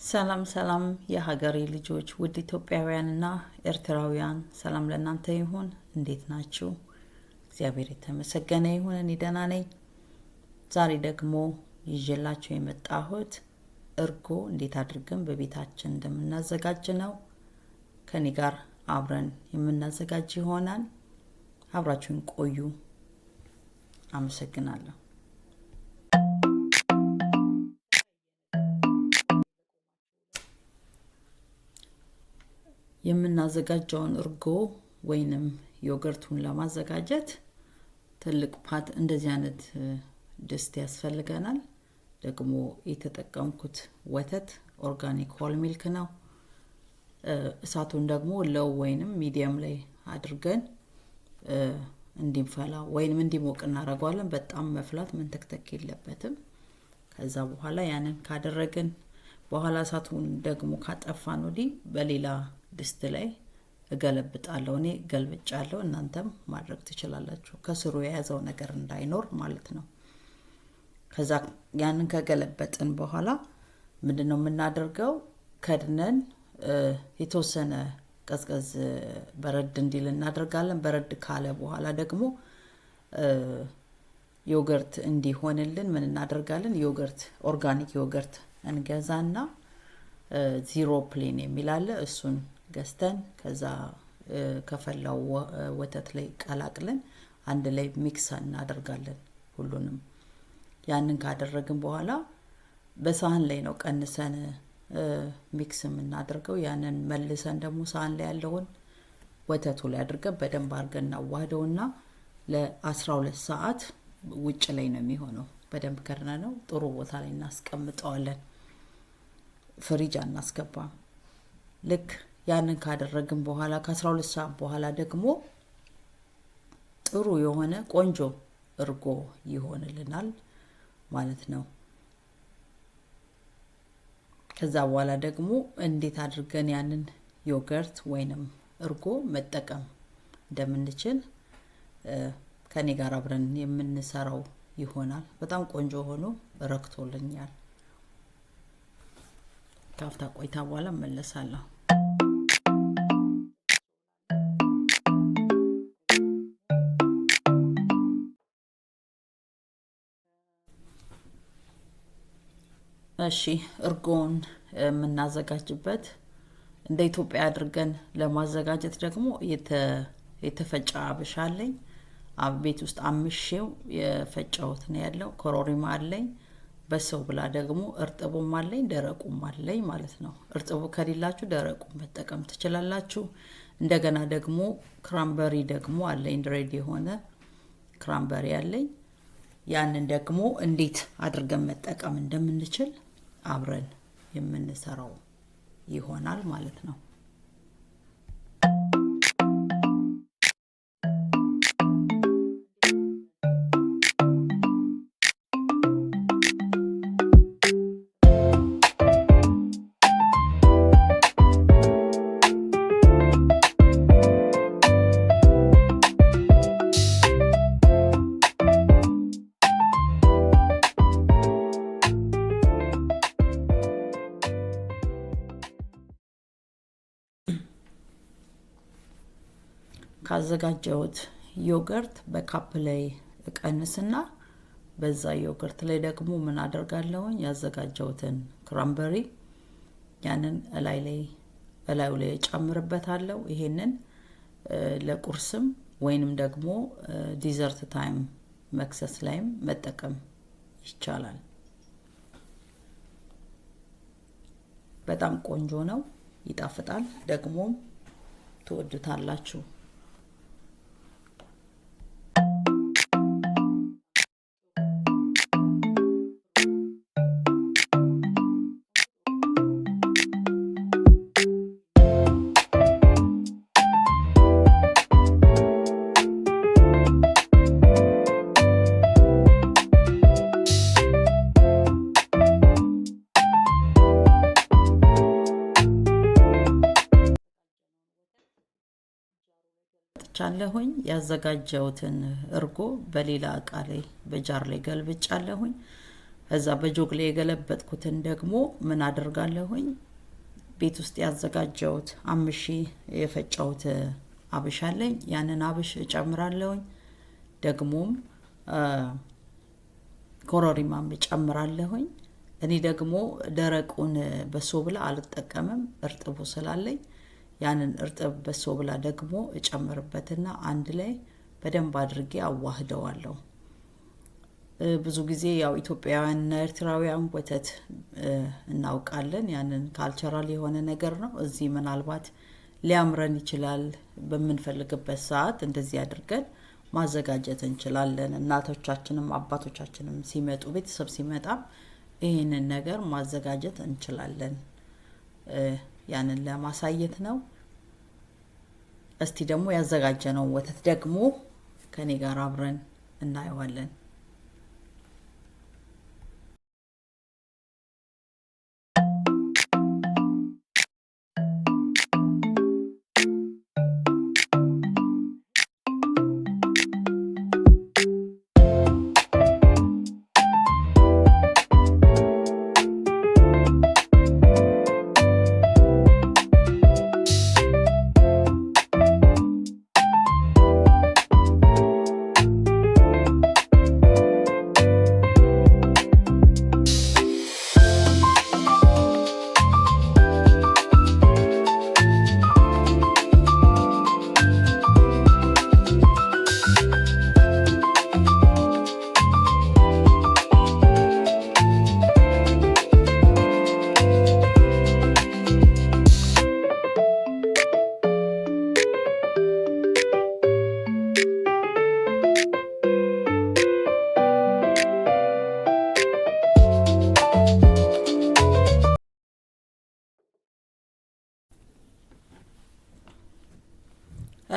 ሰላም ሰላም የሀገሬ ልጆች፣ ውድ ኢትዮጵያውያንና ኤርትራውያን፣ ሰላም ለእናንተ ይሁን። እንዴት ናችሁ? እግዚአብሔር የተመሰገነ ይሁን። እኔ ደህና ነኝ። ዛሬ ደግሞ ይዤላችሁ የመጣሁት እርጎ እንዴት አድርገን በቤታችን እንደምናዘጋጅ ነው። ከኔ ጋር አብረን የምናዘጋጅ ይሆናል። አብራችሁን ቆዩ። አመሰግናለሁ። የምናዘጋጀውን እርጎ ወይንም yogurt ኡን ለማዘጋጀት ትልቅ pot እንደዚህ አይነት ድስት ያስፈልገናል። ደግሞ የተጠቀምኩት ወተት organic whole milk ነው። እሳቱን ደግሞ low ወይንም medium ላይ አድርገን እንዲፈላ ወይንም እንዲሞቅ እናደርገዋለን። በጣም መፍላት መንተክተክ የለበትም። ከዛ በኋላ ያንን ካደረግን በኋላ እሳቱን ደግሞ ካጠፋን ወዲህ በሌላ ድስት ላይ እገለብጣለሁ። እኔ ገልብጫለሁ፣ እናንተም ማድረግ ትችላላችሁ። ከስሩ የያዘው ነገር እንዳይኖር ማለት ነው። ከዛ ያንን ከገለበጥን በኋላ ምንድን ነው የምናደርገው? ከድነን የተወሰነ ቀዝቀዝ በረድ እንዲል እናደርጋለን። በረድ ካለ በኋላ ደግሞ yogurt እንዲሆንልን ምን እናደርጋለን? Yogurt፣ organic yogurt እንገዛና zero plain የሚል አለ። እሱን ገዝተን ከዛ ከፈላው ወተት ላይ ቀላቅለን አንድ ላይ mix እናደርጋለን ሁሉንም። ያንን ካደረግን በኋላ በሳህን ላይ ነው ቀንሰን mix የምናደርገው። ያንን መልሰን ደግሞ ሳህን ላይ ያለውን ወተቱ ላይ አድርገን በደንብ አድርገን እናዋህደውና ለ12 ሰዓት ውጭ ላይ ነው የሚሆነው። በደንብ ከድነነው ጥሩ ቦታ ላይ እናስቀምጠዋለን። ፍሪጅ አናስገባም። ልክ ያንን ካደረግን በኋላ ከ12 ሰዓት በኋላ ደግሞ ጥሩ የሆነ ቆንጆ እርጎ ይሆንልናል ማለት ነው። ከዛ በኋላ ደግሞ እንዴት አድርገን ያንን yogurt ወይንም እርጎ መጠቀም እንደምንችል ከኔ ጋር አብረን የምንሰራው ይሆናል። በጣም ቆንጆ ሆኖ ረክቶልኛል። ካፍታ ቆይታ በኋላ እመለሳለሁ። እሺ፣ እርጎውን የምናዘጋጅበት እንደ ኢትዮጵያ አድርገን ለማዘጋጀት ደግሞ የተፈጨ አብሽ አለኝ። ቤት ውስጥ አምሼው የፈጨሁት ነው ያለው። ኮሮሪማ አለኝ። በሶ ብላ ደግሞ እርጥቡም አለኝ፣ ደረቁም አለኝ ማለት ነው። እርጥቡ ከሌላችሁ ደረቁም መጠቀም ትችላላችሁ። እንደገና ደግሞ cranberry ደግሞ አለኝ፣ dried የሆነ cranberry አለኝ። ያንን ደግሞ እንዴት አድርገን መጠቀም እንደምንችል አብረን የምንሰራው ይሆናል ማለት ነው። ካዘጋጀሁት yogurt በ cup ላይ እቀንስና በዛ yogurt ላይ ደግሞ ምን አደርጋለሁኝ? ያዘጋጀሁትን cranberry ያንን እላይ ላይ እላዩ ላይ እጨምርበታለሁ። ይሄንን ለቁርስም ወይንም ደግሞ dessert time መክሰስ ላይም መጠቀም ይቻላል። በጣም ቆንጆ ነው፣ ይጣፍጣል፣ ደግሞም ትወዱታላችሁ። ቻለሁኝ ያዘጋጀሁትን እርጎ በሌላ እቃ ላይ በ jar ላይ ገልብጫለሁኝ። ከዛ በጆግ ላይ የገለበጥኩትን ደግሞ ምን አደርጋለሁኝ? ቤት ውስጥ ያዘጋጀሁት አምሼ የፈጨሁት አብሽ አለኝ። ያንን አብሽ እጨምራለሁኝ። ደግሞም ኮረሪማም እጨምራለሁኝ። እኔ ደግሞ ደረቁን በሶብላ አልጠቀምም፣ እርጥቡ ስላለኝ ያንን እርጥብ በሶብላ ደግሞ እጨምርበትና አንድ ላይ በደንብ አድርጌ አዋህደዋለሁ። ብዙ ጊዜ ያው ኢትዮጵያውያንና ኤርትራውያን ወተት እናውቃለን። ያንን cultural የሆነ ነገር ነው። እዚህ ምናልባት ሊያምረን ይችላል። በምንፈልግበት ሰዓት እንደዚህ አድርገን ማዘጋጀት እንችላለን። እናቶቻችንም አባቶቻችንም ሲመጡ፣ ቤተሰብ ሲመጣም ይህንን ነገር ማዘጋጀት እንችላለን። ያንን ለማሳየት ነው። እስቲ ደግሞ ያዘጋጀነውን ወተት ደግሞ ከኔ ጋር አብረን እናየዋለን።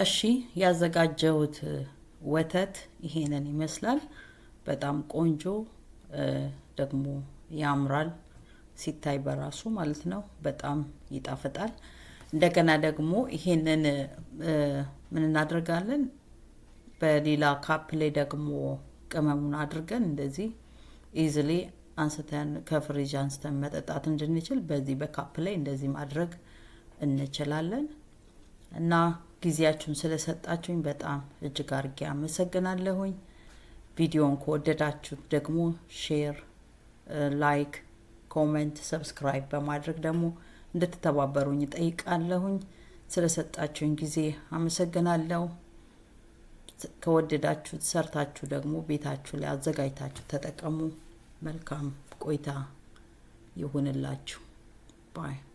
እሺ፣ ያዘጋጀሁት ወተት ይሄንን ይመስላል። በጣም ቆንጆ ደግሞ ያምራል ሲታይ በራሱ ማለት ነው። በጣም ይጣፍጣል። እንደገና ደግሞ ይሄንን ምን እናደርጋለን? በሌላ cup ላይ ደግሞ ቅመሙን አድርገን እንደዚህ easily አንስተን፣ ከፍሪጅ አንስተን መጠጣት እንድንችል በዚህ በ cup ላይ እንደዚህ ማድረግ እንችላለን። እና ጊዜያችሁን ስለሰጣችሁኝ በጣም እጅግ አድርጌ አመሰግናለሁኝ። ቪዲዮን ከወደዳችሁት ደግሞ share፣ like፣ comment፣ subscribe በማድረግ ደግሞ እንድትተባበሩኝ እጠይቃለሁኝ። ስለሰጣችሁኝ ጊዜ አመሰግናለሁ። ከወደዳችሁት ሰርታችሁ ደግሞ ቤታችሁ ላይ አዘጋጅታችሁ ተጠቀሙ። መልካም ቆይታ ይሁንላችሁ። Bye.